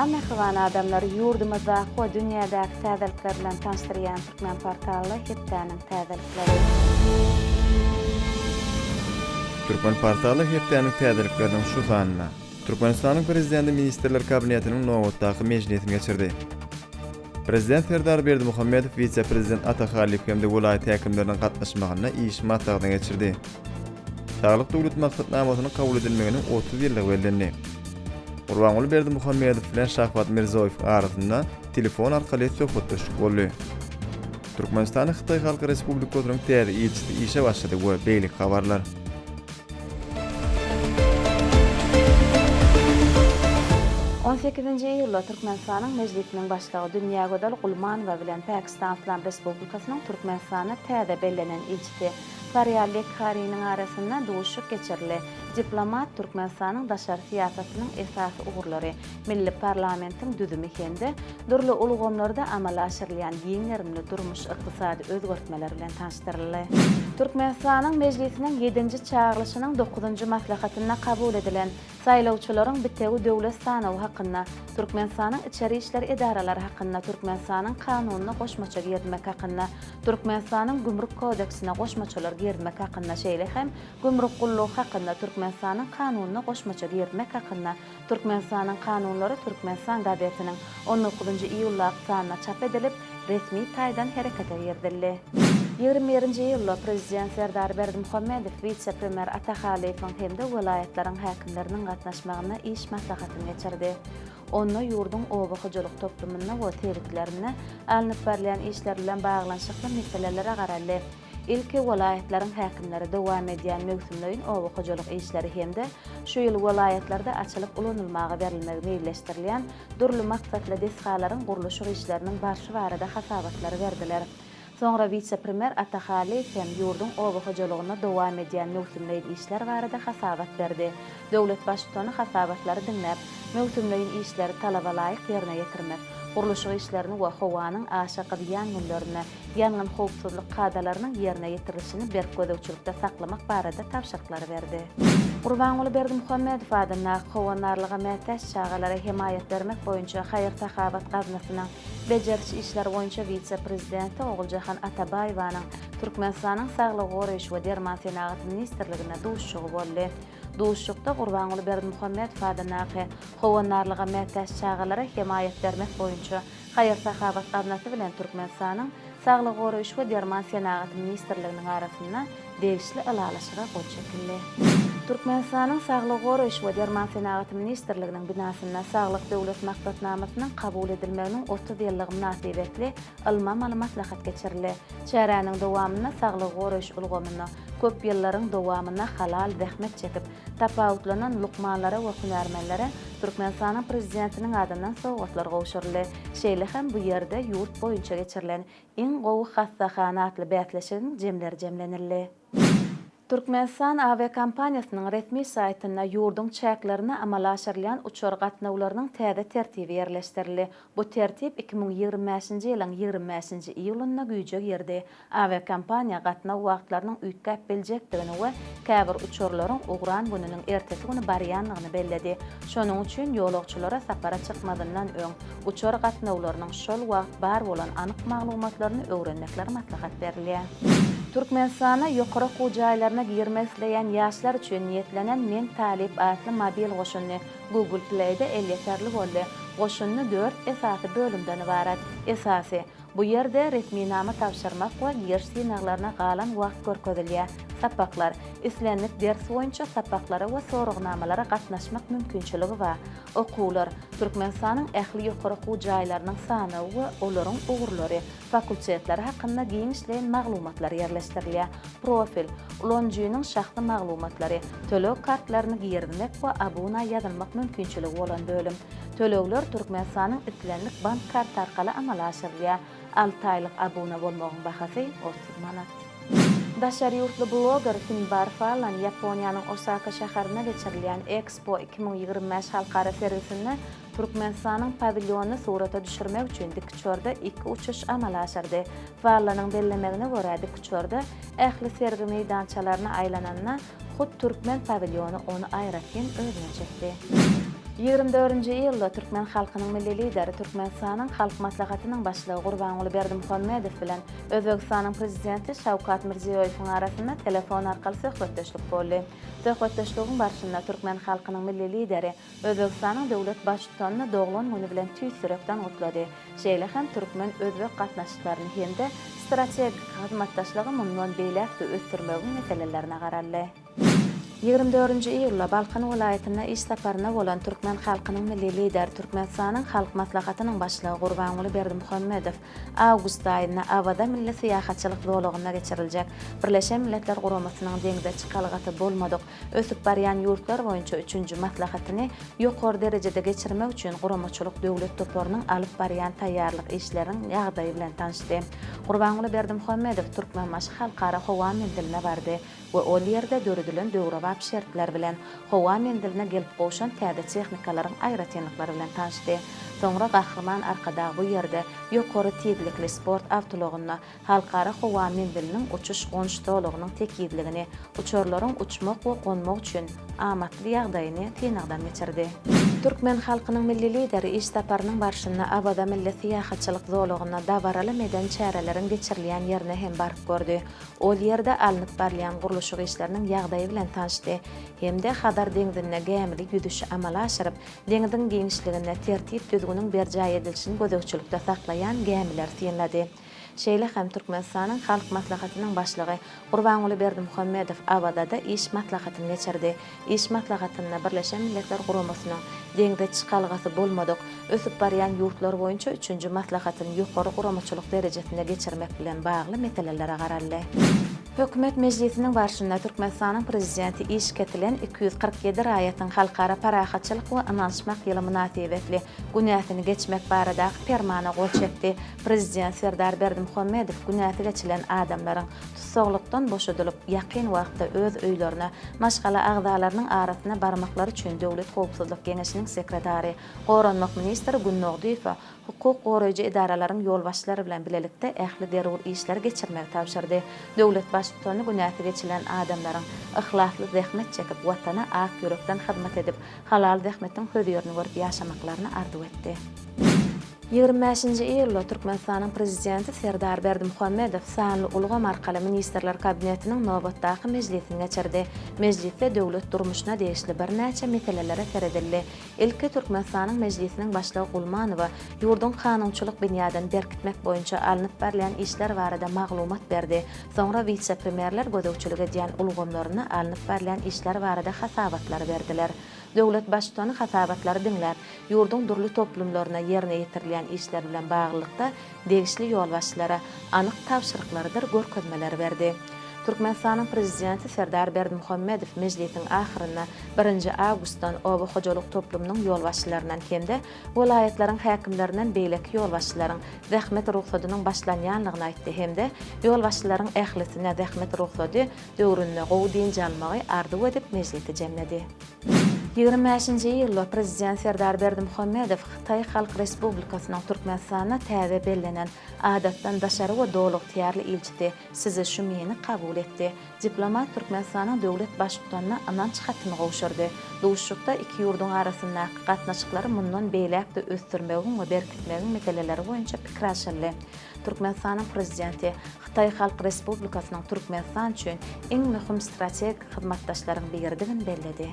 Salam mähriban adamlar, ýurdumyzdaky we dünýädäki täzelikler bilen tanyşdyrýan Türkmen portally hepdäniň täzelikleri. Türkmen portally hepdäniň täzelikleriniň şu sanynda Türkmenistanyň Prezidenti Ministrler Kabinetiniň nobatdaky mejlisini geçirdi. Prezident Serdar Berdimuhamedow wise-prezident Ata Halyýew hem-de welaýat häkimleriniň gatnaşmagynda iş maslahatyny geçirdi. Saglyk Döwlet maksatnamasynyň kabul edilmeginiň 30 ýyllygy bellendi. Gurbanguly Berdimuhamedow bilen Şahbaz Mirzoýewiň arasynda telefon arkaly söhbetdeşlik boldy. Türkmenistanyň Hytaý Halk Respublikasynyň täze ilçisi işe başlady we beýleki habarlar. On sekizinji iýulda Türkmenistanyň Mejlisiniň Başlygy Dünýägözel Gulmanowa bilen Pakistan Yslam Respublikasynyň Türkmenistanda täze bellenen ilçisi Farýal Lekhariniň arasynda duşuşyk geçirildi. Diplomat Türkmenistanyň daşary syýasatynyň esasy ugurlary, milli parlamentiň düzümi hem-de dürli ulgamlarda amala aşyrylýan giň gerimli durmuş-ykdysady özgertmeler bilen tanyşdyryldy. Türkmenistanyň Mejlisiniň ýedinji çagyrylyşynyň dokuzynjy maslahatynda kabul edilen Saýlawçylaryň bitewi döwlet sanawy hakynda, Türkmenistanyň Içeri işler edaralary hakynda Türkmenistanyň Kanunyna goşmaça girizmek hakynda, Türkmenistanyň Gümrük kodeksine goşmaçalar girizmek hakynda, şeýle hem Gümrük gullugy hakynda Türkmenistanyň Kanunyna goşmaça girizmek hakynda Türkmenistanyň Kanunlary Türkmenistan gazetiniň on dokuzynjy iýuldaky sanynda çap edilip, resmi taýdan herekete girizildi. 21-nji iýulda Prezident Serdar Berdimuhamedow wise-premýer Ata Halyýewiň hem-de welaýatlaryň häkimleriniň gatnaşmagynda iş maslahatyny geçirdi. Onda ýurduň oba hojalyk toplumynda we sebitlerinde alnyp barylýan işler bilen baglanyşykly meselelere garaldy. Ilki welaýatlaryň häkimleri dowam edýän möwsümleýin oba hojalyk işleri hem-de şu ýyl welaýatlarda açylyp ulanylmaga berilmegi meýilleşdirilýän dürli maksatly desgalaryň gurluşyk işleriniň barşy barada hasabatlary berdiler. Soňra wise-premýer Ata Halyýew hem ýurduň oba hojalygynda dowam edýän möwsümleýin işler barada hasabat berdi. Döwlet Baştutany hasabatlary diňläp, möwsümleýin işleri talaba laýyk ýerine ýetirmek, gurluşyk işlerini we howanyň aşa gyzýan günlerinde ýangyn howpsuzlyk kadalarynyň ýerine ýetirilişini berk gözegçilikde saklamak barada tabşyryklary berdi. Gurbanguly Berdimuhamedow adyndaky Howandarlyga mätäç çagalara hemaýat bermek boýunça haýyr-sahawat gaznasynyň bejeriş işleri boýunça wise-prezidenti Oguljahan Atabaýewanyň Türkmenistanyň Saglygy goraýyş we derman senagaty ministrliginde duşuşygy boldy. Duşuşykda Gurbanguly Berdimuhamedow adyndaky Howandarlyga mätäç çagalara hemaýat bermek boýunça Haýyr-sahawat gaznasy bilen Türkmenistanyň Saglygy goraýyş we derman senagaty ministrliginiň arasynda degişli ylalaşyga gol çekildi. Türkmenistanyň Saglygy goraýyş we derman senagaty ministrliginiň binasynda Saglyk Döwlet maksatnamasynyň kabul edilmeginiň 30 ýyllygy mynasybetli ylmy-amaly maslahat geçirildi. Çäräniň dowamynda saglygy goraýyş ulgamynda köp ýyllaryň dowamynda halal zähmet çekip, tapawutlanan lukmanlara we hünärmenlere Türkmenistanyň Prezidentiniň adyndan sowgatlar gowşuryldy. Şeýle hem bu ýerde ýurt boýunça geçirilen Iň gowy hassahana atly bäsleşigiň jemleri jemlenildi. Türkmenistan awiakompaniýasynyň resmi saýtynda ýurduň çäklerine amala aşyrylýan uçar gatnawlarynyň täze tertibi ýerleşdirildi. Bu tertip 2025-nji ýylyň 25-nji iýulynda güýje girdi. Awiakompaniýa gatnaw wagtlarynyň üýtgäp biljekdigini we käbir uçarlaryň ugran gününiň ertesi güni barýandygyny belledi. Şonuň üçin ýolagçylara sapara çykmazyndan öň, uçar gatnawlarynyň şol wagt bar bolan anyk maglumatlaryny öwrenmekleri maslahat berilýär. Türkmenistanda ýokary okuw jaýlaryna girmek isleýän ýaşlar üçin niýetlenen Men talyp atly mobil goşundy Google Play-de elýeterli boldy. Goşundy dört esasy bölümden ybarat. Esasy, Bu ýerde resminama tabşyrmak we giriş synaglaryna galan wagt görkezilýär. Sapaklar. Islendik ders boýunça sapaklara we soragnamalara gatnaşmak mümkinçiligi bar. Okuwlar. Türkmenistanyň ähli ýokary okuw jaýlarynyň sanawy we olaryň ugurlary, fakultetleri hakynda giňişleýin maglumatlar ýerleşdirilýär. Profil. Ulanyjynyň şahsy maglumatlary, töleg kartlaryny girizmek we abuna ýazylmak mümkinçiligi bolan bölüm. Tölegler Türkmenistanyň islendik bank karty arkaly amala aşyrylýar. Alty aýlyk abuna bolmagyň bahasy 30 manat. Daşary ýurtly bloger Finbar Fallan Ýaponiýanyň Osaka şäherinde geçirilýän Expo 2025 halkara sergisinde Türkmenistanyň pawilýonyny surata düşürmek üçin dikuçarda iki uçuş amala aşyrdy. Fallanyň bellemegine görä, dikuçarda ähli sergi meýdançalaryna aýlananda, Hut türkmen pawilýony ony aýratyn özüne çekdi. Ýigrimi dördünji iýulda türkmen halkynyň Milli Lideri, Türkmenistanyň Halk Maslahatynyň Başlygy Gurbanguly Berdimuhamedow bilen Özbegistanyň Prezidenti Şawkat Mirziýoýewiň arasynda telefon arkaly söhbetdeşlik boldy. Söhbetdeşligiň barşynda türkmen halkynyň Milli Lideri Özbegistanyň döwlet Baştutanyny doglan güni bilen tüýs ýürekden gutlady. Şeýle hem türkmen-özbek gatnaşyklaryny hem-de strategik hyzmatdaşlygy mundan beýläk-de ösdürmegiň meselelerine garaldy. Ýigrimi dördünji iýulda Balkan welaýatynda iş saparynda bolan türkmen halkynyň Milli Lideri, Türkmenistanyň Halk Maslahatynyň Başlygy Gurbanguly Berdimuhamedow awgust aýynda Awaza milli syýahatçylyk zolagynda geçiriljek Birleşen Milletler Guramasynyň deňze çykalgasy bolmadyk ösüp barýan ýurtlar boýunça üçünji maslahatyny ýokary derejede geçirmek üçin guramaçylyk döwlet toparynyň alyp barýan taýýarlyk işleriniň ýagdaýy bilen tanyşdy. Gurbanguly Berdimuhamedow Türkmenbaşy Halkara howa menziline bardy we ol ýerde döredilen döwrebap şertler bilen, howa menziline gelip gowşan täze tehnikalaryň aýratynlyklary bilen tanyşdy. Soňra Gahryman Arkadag bu ýerde ýokary tizlikli sport awtoulagynda Halkara howa menziliniň uçuş-gonuş zolagynyň tekizligini, uçarlaryň uçmak we gonmak üçin amatly ýagdaýyny synagdan geçirdi. Türkmen halkynyň Milli Lideri iş saparynyň barşynda Awaza milli syýahatçylyk zolagynda dabaraly medeni çäreleriň geçirilýän ýerine hem baryp gördi. Ol ýerde alnyp barylýan gurluşyk işleriniň ýagdaýy bilen tanyşdy hem-de Hazar deňzinde gämili ýüzüşi amala aşyryp, deňziň giňişliginde tertip-düzgüniň berjaý edilişini gözegçilikde saklaýan gämileri synlady. Şeýle hem Türkmenistanyň Halk Maslahatynyň Başlygy Gurbanguly Berdimuhamedow Awazada iş maslahatyny geçirdi. Iş maslahatynda Birleşen Milletler Guramasynyň deňze çykalgasy bolmadyk ösüp barýan ýurtlar boýunça üçünji maslahatyny ýokary guramaçylyk derejesinde geçirmek bilen bagly meselelere garaldy. Hökümet mejlisiniň barşynda Türkmenistanyň Prezidenti iş kesilen 247 raýatyň Halkara parahatçylyk we ynanyşmak ýyly mynasybetli günäsini geçmek baradaky Permana gol çekdi. Prezident Serdar Berdimuhamedow günäsi geçilen adamlaryň tussaglykdan boşadylyp, ýakyn wagtda öz öýlerine, maşgala agzalarynyň arasyna barmaklary üçin Döwlet howpsuzlyk geňeşiniň sekretary, goranmak ministri Gündogdyýewe hukuk goraýjy edaralaryň ýolbaşçylary bilen bilelikde ähli zerur işleri geçirmegi tabşyrdy. Döwlet Baştutany günäsi geçilen adamlaryň yhlasly zähmet çekip, Watana ak ýürekden hyzmat edip, halal zähmetiň hözirini görüp ýaşamaklaryny arzuw etdi. 25-nji iýulda Türkmenistanyň Prezidenti Serdar Berdimuhamedow sanly ulgam arkaly Ministrler Kabinetiniň nobatdaky mejlisini geçirdi. Mejlisde döwlet durmuşyna degişli birnäçe meselelere seredildi. Ilki Türkmenistanyň Mejlisiniň Başlygy Gulmanowa ýurduň kanunçylyk binýadyny berkitmek boýunça alnyp barylýan işler barada maglumat berdi. Soňra wise-premýerler gözegçilik edýän ulgamlarynda alnyp barylýan işler barada hasabatlary berdiler. Döwlet Baştutany hasabatlary diňläp, ýurduň dürli toplumlarynda ýerine ýetirilýän işler bilen baglylykda degişli ýolbaşçylara anyk tabşyryklarydyr görkezmeleri berdi. Türkmenistanyň Prezidenti Serdar Berdimuhamedow mejlisiň ahyrynda birinji awgustdan oba hojalyk toplumynyň ýolbaşçylaryndan hem-de welaýatlaryň häkimlerinden beýleki ýolbaşçylaryň zähmet rugsadynyň başlanýanlygyny aýtdy hem-de ýolbaşçylaryň ählisine zähmet rugsady döwründe gowy dynç almagy arzuw edip mejlisi jemledi. 25-nji iýulda Prezident Serdar Berdimuhamedow Hytaý Halk Respublikasynyň Türkmenistanda täze bellenen Adatdan daşary we Doly ygtyýarly ilçisi Szi Şumini kabul etdi. Diplomat Türkmenistanyň döwlet Baştutanyna ynanç hatyny gowşurdy. Duşuşykda iki ýurduň arasyndaky gatnaşyklary mundan beýläk-de ösdürmegiň we berkitmegiň meseleleri boýunça pikir alşyldy. Türkmenistanyň Prezidenti Hytaý Halk Respublikasynyň Türkmenistan üçin iň möhüm strategik hyzmatdaşlaryň biridigini belledi.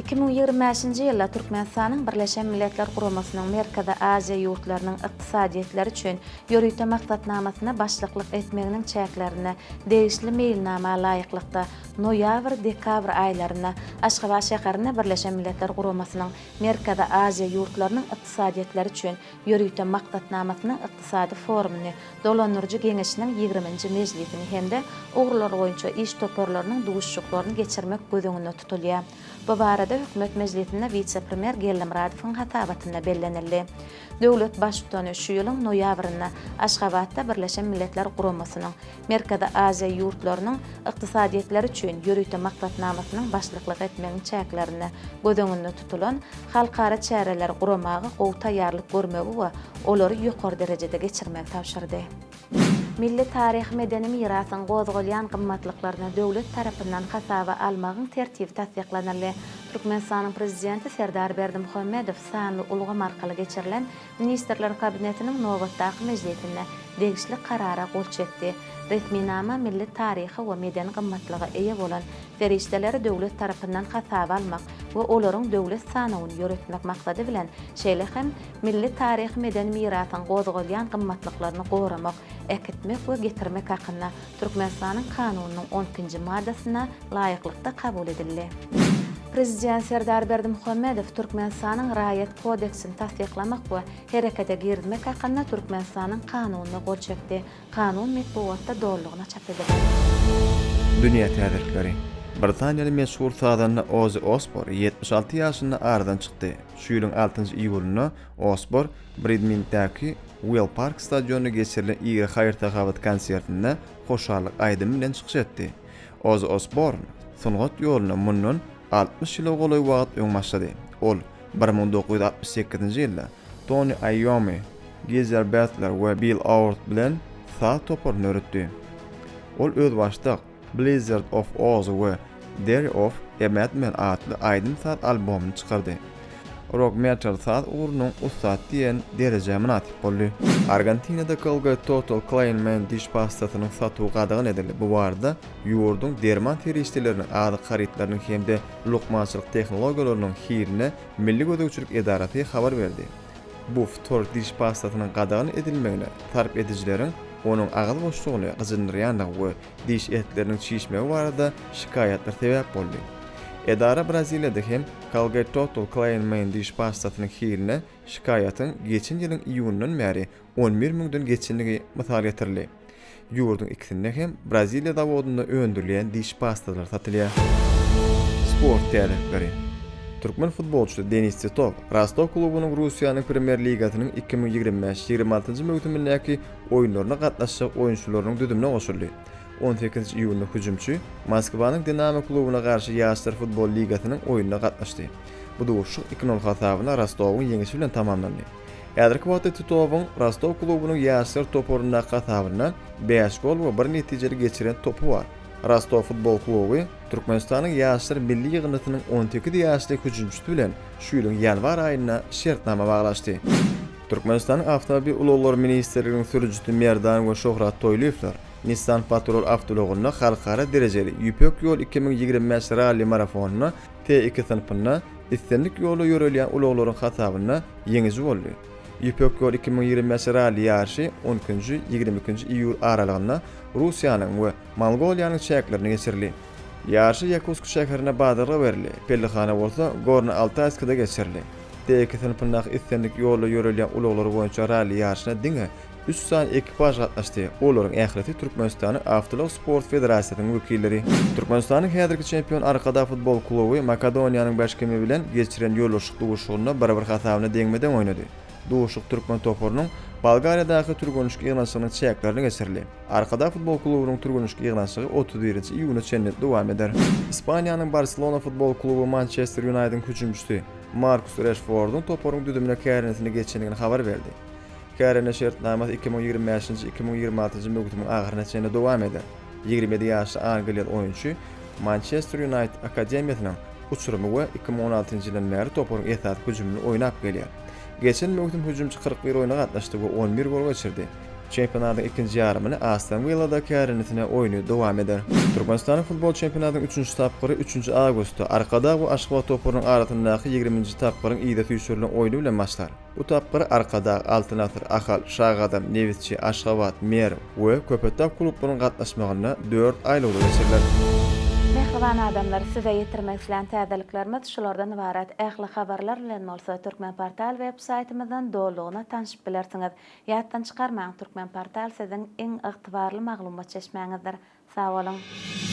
2025-nji ýylda Türkmenistanyň Birleşen Milletler Guramasynyň Merkezi Aziýa ýurtlarynyň ykdysadyýetleri üçin ýörite maksatnamasyna başlyklyk etmeginiň çäklerinde degişli meýilnama laýyklykda noýabr-dekabr aýlarynda Aşgabat şäherinde Birleşen Milletler Guramasynyň Merkezi Aziýa ýurtlarynyň ykdysadyýetleri üçin ýörite maksatnamasynyň ykdysady forumyny, Dolandyryjy geňeşiniň ýigriminji mejlisini hem-de ugurlar boýunça iş toparlarynyň duşuşyklaryny geçirmek göz öňünde tutulýar. Bu barada Hökümet mejlisinde wise-premýer Geldimyradowyň hasabatynda bellenildi. Döwlet Baştutany şu ýylyň noýabrynda Aşgabatda Birleşen Milletler Guramasynyň Merkezi Aziýa ýurtlarynyň ykdysadyýetleri üçin ýörite maksatnamasynyň başlyklyk etmegiň çäklerinde göz öňünde tutulan halkara çäreleri guramaga gowy taýýarlyk görmegi we olary ýokary derejede geçirmegi tabşyrdy. Milli taryhy-medeni mirasyň gozgalýan gymmatlyklaryny döwlet tarapyndan hasaba almagyň tertibi tassyklanyldy. Türkmenistanyň Prezidenti Serdar Berdimuhamedow sanly ulgam arkaly geçirilen Ministrler Kabinetiniň nobatdaky mejlisinde degişli Karara gol çekdi. Resminama milli taryhy we medeni gymmatlyga eýe bolan serişdeleri döwlet tarapyndan hasaba almak we olaryň döwlet sanawyny ýöretmek maksady bilen, şeýle hem milli taryhy-medeni mirasyň gozgalýan gymmatlyklaryny goramak, äkitmek we getirmek hakynda Türkmenistanyň Kanunynyň on ikinji maddasyna laýyklykda kabul edildi. Prezident Serdar Berdimuhamedow Türkmenistanyň Raýat kodeksini tassyklamak we herekete girizmek hakynda Türkmenistanyň Kanunyna gol çekdi. Kanun metbugatda dolulygyna çap edildi. Dünýä täzelikleri. Britaniýaly meşhur sazanda Ozzy Osbor 76 ýaşynda aradan çykdy. Şu ýylyň altynjy iýulynda Osbor Bridmintdäki Uill Park stadionynda geçirilen iri haýyr-sahawat konsertinde hoşallyk aýdymy bilen çykyş etdi. Ozzy Osborn sungat ýoluna mundan 60 ýyla golaý wagt öň başlady. Ol 1968-nji ýylda Toni Aýomi, Geezer Betler we Bill Award bilen saz toparyny döretdi. Ol özbaşdak Blizzard of Ozz we Diary of a Madman atly aýdym-saz albomyny çykardy. Rok-metal saz ugrunyň ussat diýen derejä mynasyp boldy. Argentinada Colgate Total Clean Men diş pastasynyň satuwy gadagan edildi. Bu barada ýurduň derman serişdeleriniň, azyk harytlarynyň hem-de lukmançylyk tehnologiýalarynyň hiline milli gözegçilik edarasy habar berdi. Bu ftor diş pastasynyň gadagan edilmegine sarp edijileriň onuň agyz boşlugyny gyjyndyrýandygy we diş etleriniň çişmegi barada şikaýatlar sebäp boldy. Edara Braziliýada hem Colgate Total Clean Men diş pastasynyň hiline şikaýatyň geçen ýylyň iýunyndan bäri 11 müňden geçendigi mysal getirildi. Ýurduň ikisinde hem Braziliýa zawodynda öndürilýän diş pastalary satylýar. Sport täzelikleri. Türkmen futbolçysy Denis Titow Rostow klubunyň Russiýanyň Premýer Ligasynyň 2025, 26-njy möwsümindäki oýunlaryna gatnaşjak oýunçylarynyň düzümine goşuldy. 18 iýunda hüjümçi Moskwanyň Dinamo klubuna garşy Ýaşlar futbol ligasynyň oýnuna gatnaşdy. Bu duşuşyk 2 nol hasabyna Rostowyň ýeňişi bilen tamamlandy. Häzirki wagtda Titowyň Rostow klubunyň ýaşlar toparyndaky hasabynda bäş gol we bir netijeli geçiren topy bar. Rostow futbol kluby Türkmenistanyň ýaşlar milli ýygyndysynyň 18 ýaşly hüjümçisi bilen şu ýylyň ýanwar aýynda şertnama baglaşdy. Türkmenistanyň Awtomobil ulaglary ministrliginiň sürüjisi Merdan we Şöhrat Toýlyýewler Nissan Patrol awtoulagynda halkara derejeli Ýüpek ýol 2025 ralli-marafonynda T2 synpynda islendik ýolda ýörelýän ulaglaryň hasabynda ýeňiji boldy. Ýüpek ýol 2025 ralli ýaryşy on ikinji, 22-nji iýul aralygynda Russiýanyň we Mongoliýanyň çäklerinde geçirildi. Ýaryşa Ýakutsk şäherinde badalga berildi, pellehana bolsa Gorno-Altaýskda geçirildi. T2 synpyndaky islendik ýolda ýörelýän ulaglar boýunça ralli ýaryşyna diňe Üç sany ekipaž gatnaşdy. Olaryň ählisi Türkmenistanyň Awtoulag sport federasiýasynyň wekilleri. Türkmenistanyň häzirki çempiony Arkadag futbol kluby Makedoniýanyň Başkemi bilen geçiren ýoldaşlyk duşuşygynda bir-bir hasabyna deňme-deň oýnady. Duşuşyk türkmen toparynyň Bolgariýadaky türgenleşik ýygnanyşygynyň çäklerinde geçirildi. Arkadag futbol klubunyň türgenleşik ýygnanyşygy 31 iýuna çenli dowam eder. Ispaniýanyň Barselona futbol kluby Mançester Ýunaýdyň hüjümçisi Markus Reşfordyň toparyň düzümine kärendesinä geçendigini habar berdi. Kärende şertnamasy 2025-nji, 2026-njy möwsümiň ahyryna çenli dowam eder. 27 ýaşly angliýaly oýunçy Mançester Ýunaýted akademiýasynyň uçurymy we 2016-njy ýyldan bäri toparyň esasy hüjümini oýnap gelýär. Geçen möwsüm hüjümçi 41 oýna gatnaşdy we 11 gol geçirdi. Çempionatyň ikinji ýarymyny Aston Willada kärendesine oýny dowam eder. Türkmenistanyň futbol çempionatynyň üçünji tapgyry üçünji awgustda Arkadag we Aşgabat toparynyň arasyndaky ýigriminji tapgyryň yza süýşürilen oýny bilen başlar. Bu tapgyr Arkadag, Altyn Asyr, Ahal, Şagadam, Nebitçi, Aşgabat, Merw we Köpetdag klublarynyň gatnaşmagynda dört aýlawda geçiriler. Mähriban adamlar, size ýetirmek islän täzeliklerimiz şulardan ybarat. Ähli habarlar bilen bolsa Türkmenportal web saýtymyzdan dolulygyna tanşyp bilersiňiz. Ýatdan çykarmaň, Türkmenportal siziň iň ygtybarly maglumat çeşmäňizdir. Sag boluň!